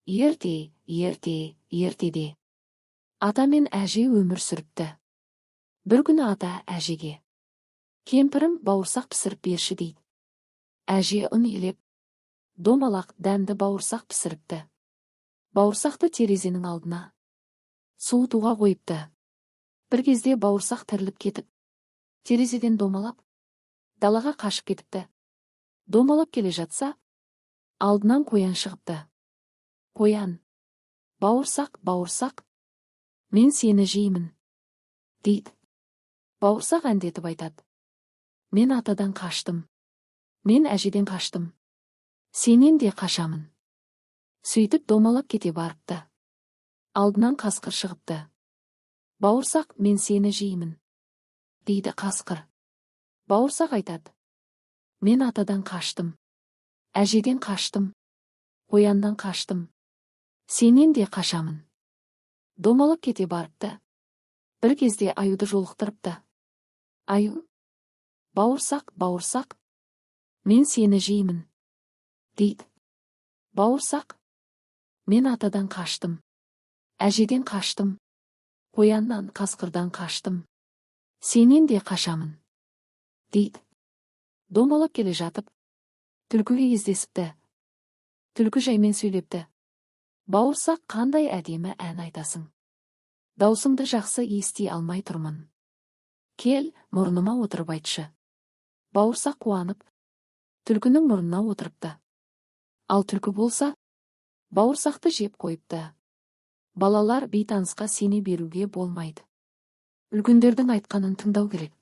Ерте, ерте, ертеде ата мен әже өмір сүріпті. Бір күні ата әжеге: «Кемпірім, бауырсақ пісіріп берші», – дейді. Әже ұн илеп, домалақ, дәмді бауырсақ пісіріпті. Бауырсақты терезенің алдына суытуға қойыпты. Бір кезде бауырсақ тіріліп кетіп, терезеден домалап, далаға қашып кетіпті. Домалап келе жатса, алдынан қоян шығыпты. Қоян: «Бауырсақ, бауырсақ, мен сені жеймін», – дейді. Бауырсақ әндетіп айтады: «Мен атадан қаштым, мен әжеден қаштым, сенен де қашамын». Сөйтіп домалап кете барыпты. Алдынан қасқыр шығыпты. «Бауырсақ, мен сені жеймін», – дейді қасқыр. Бауырсақ айтады: «Мен атадан қаштым, әжеден қаштым, қояннан қаштым, сенен де қашамын». Домалап кете барыпты. Бір кезде аюды жолықтырыпты. Аю: «Бауырсақ, бауырсақ, мен сені жеймін», – дейді. Бауырсақ: «Мен атадан қаштым, әжеден қаштым, қояннан, қасқырдан қаштым, сенен де қашамын», – дейді. Домалап келе жатып, түлкіге кездесіпті. Түлкі жаймен сөйлепті: «Бауырсақ, қандай әдемі ән айтасың! Даусыңды жақсы ести алмай тұрмын. Кел, мұрныма отырып айтшы». Бауырсақ қуанып, түлкінің мұрнына отырыпты. Ал түлкі болса, бауырсақты жеп қойыпты. Балалар, бейтанысқа сене беруге болмайды. Үлкендердің айтқанын тыңдау керек.